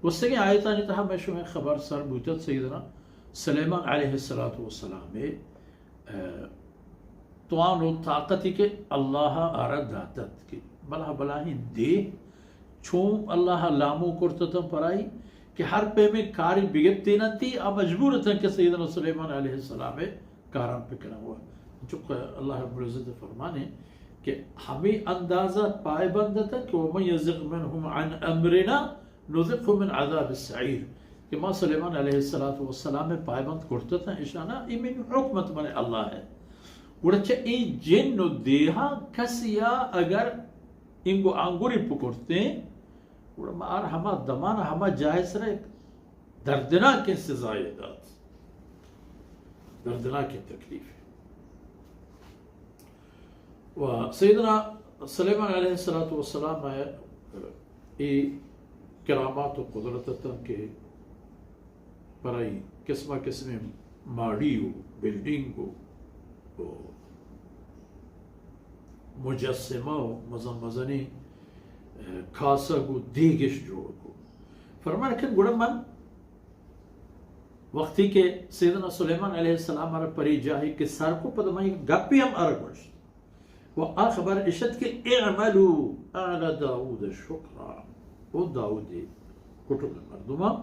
گوستگیں آیتانی تہا مئے شمئے خبر سر بوتت سیدنا سلیمان علیہ الصلوۃ والسلام ءِ، ءَ، توان و طاقتی کہ اللہ آرا داتت کہ بلاہ بلاہیں دیہ چون اللہ لامو کرتتن پرائی کہ ہر پیمیں کاری بگپتیننتی، آ مجبور اتن کہ سیدنا سلیمان علیہ السلام ءِ کاراں بکنن۔ و چونکہ اللہ رب العزت فرمانے کہ ہمیں اندازہ پائے بندتن کہ ومن یزغ منهم عن امرنا نذقه من عذاب السعیر، کہ ما سلیمان علیہ الصلوۃ والسلام ءَ پائبند کرتتاں اشانا، اے منی حکمت من اللہ ءِ۔ گڑا چہ اے جن و دیہاں کسیا اگر انگو آنگری پکرتیں، گڑا ما آر ہما دمان ہما جاہ سر دردناکیں سزائے دات، دردناکیں تکلیف۔ و سیدنا سلیمان علیہ الصلوۃ والسلام ءِ اے کرامات و قدرت اتن کہ پرائی قسمہ قسمیں ماڑی و بلڈنگ و، و مجسمہ و مزن مزنیں، ءَ، کاسگ و دیگش جوڑ کو۔ فرمان کہ گڑا من وقتی کہ سیدنا سلیمان علیہ السلام ءَ را پری جاہی کہ سر کو، پد من یک گپی ہم ار گوشت۔ و آ خبر اشت کہ اعملوا آل داود شکرا۔ او داود کٹم مردمان،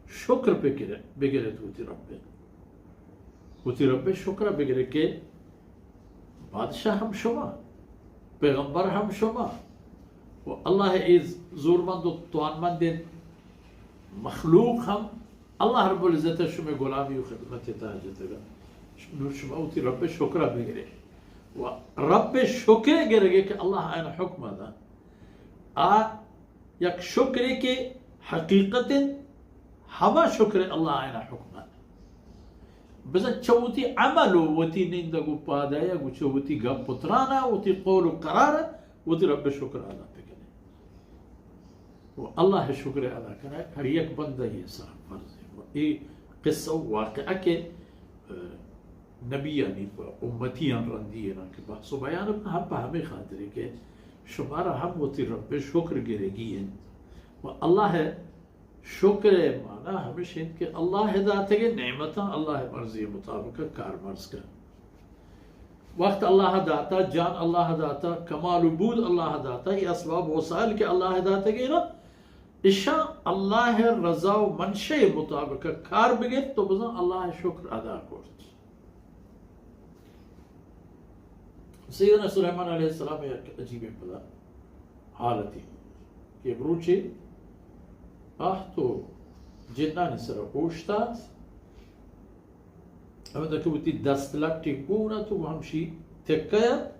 شکر بگرے، بگرے تو وتی رب، وتی رب شکر بگرے کہ بادشاہ ہم شما، پیغمبر ہم شما، و اللہ ءِ اے زورمند و توانمندیں مخلوق ہم اللہ رب العزت ءَ شمئے غلامی و خدمت ءِ تہا جتگ۔ نوں شما وتی رب ءِ شکر ءَ بگرے۔ و رب ءِ شکر ءَ گرگے کہ اللہ آیان ءَ حکم ءَ دات۔ آ یک شکرے کہ حقیقت انت، ہما شکر اللہ آیان ءَ حکم ءَ دات۔ بزاں چہ وتی عمل و وتی نندگ و پادایگ و چہ وتی گپ و تران ءَ، وتی قول و قرار ءَ وتی رب ءِ شکر ادا بکنے۔ و اللہ ءِ شکر ادا کنگ ہر یک بندہ ءِ سر فرض ہے۔ و اے قصہ و واقعہ کہ، ءَ، نبیانی پہ امتیان رندی اناں کہ بحث و بیان ہم پہ ہمیں خاطر ہے کہ شمارا ہم وتی رب ءِ شکر گرگی انت۔ و اللہ ءِ شکر ءِ معنی ہمیش انت کہ اللہ ءِ داتگیں نعمتاں اللہ ءِ مرضی مطابق کارمرز کن۔ وقت اللہ ءَ داتا، جان اللہ ءَ داتا، کمال و بود اللہ ءَ داتا، اے اسباب و وسائل کہ اللہ ءَ داتگیں نا، اشاں اللہ ءِ رضا و منشے مطابق کار بگیت تو بزاں اللہ ءِ شکر ادا کرت۔ سیدنا سلیمان علیہ السلام یک عجیبیں پدا حالتی کہ بروچے آہت و جنانی سر اوشتات، ہمدا کہ وتی دست لٹی گون ات و ہمشی تکہ ات،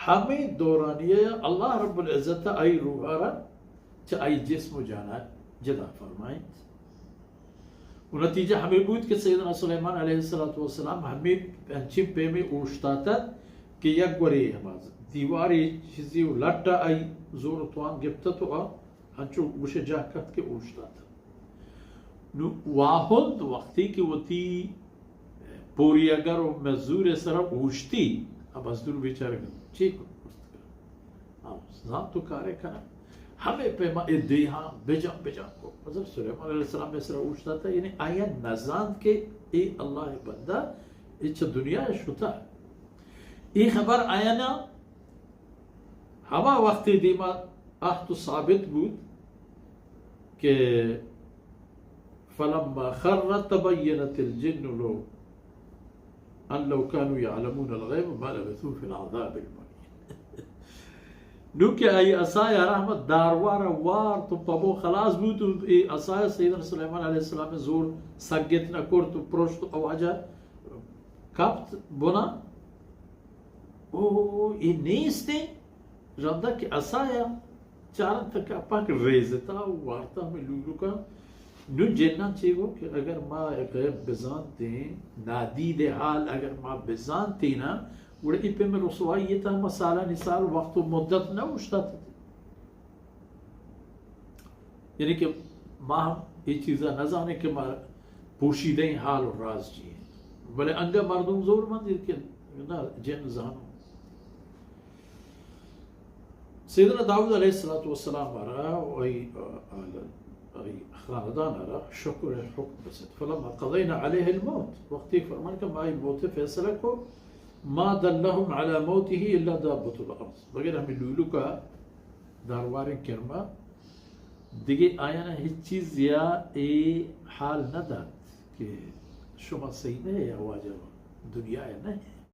ہمے دورانیہ اللہ رب العزت آئی روح ءَ را چہ آئی جسم و جان ءَ جدا فرمائینت۔ و نتیجہ ہمے بوت کہ سیدنا سلیمان علیہ الصلوۃ والسلام ہمے انچیں پیمے اوشتاتت کہ یک گورے ہما دیوارے چیزے و لٹ ءَ آئی زور و توان گپتت و آ انچو گوش جاہ کپت کہ اوشتاتت۔ نو واہند وقتی کہ وتی پوریگر و مزور سرا اوشتی، آ مزدور بیچارہ چی کت؟ ہاں، زانت و کارے کنگ۔ ہمے پیما اے دیہاں بجان بجان کو۔ حضرت سلیمان علیہ السلام ءِ سرا اوشتاتا، یعنی آیا نزانت کہ اے اللہ ءِ بندہ، اے چہ دنیا ءَ شتا۔ اے خبر آیانا ہما وقتی دیما آہت و ثابت بوت کہ فلما خر تبینت الجن لو ان لو كانوا يعلمون الغيب ما لبثوا في العذاب المهين۔ نو کہ آئی عصای رحمت داروار وارت و پمو خلاص بوت و اے عصای سیدنا سلیمان علیہ السلام زور سگت نہ کرت و پرشت و واجہ کپت بنا۔ او، اے نیست انت۔ رندا کہ عصایا چارنت کہ پاک ریزتا و وارتا ہمے لولکا۔ نو جنان چے گو کہ اگر ما غیب بزانتیں، نادید حال اگر ما بزانتیں نا، گڑا اے پیمیں رسوائی تا ما سالانی سال وقت و مدت نہ اوشتاتیں۔ یعنی کہ ما ہم اے چیزا نزانیں کہ ما پوشیدہ حال و راز چی انت۔ بلے انگہ مردم زور مند انت کہ نہ، جن زانو۔ سیدنا داؤد علیہ الصلوۃ والسلام ءَ را و آئی، آ، آل خاندان را شکر حکم رسید. فلما قضینا علیه الموت، وقتی فرمان کہ ما ای موت فیصلہ کو، ما دلهم علی موته الا دابة الارض، بغیر ہمیں لولو کا دارواریں کرما، دیگه آیانا هیچ چیز یا ای حال نداد کہ شما صحیح نہ یا واجہ دنیا نہ.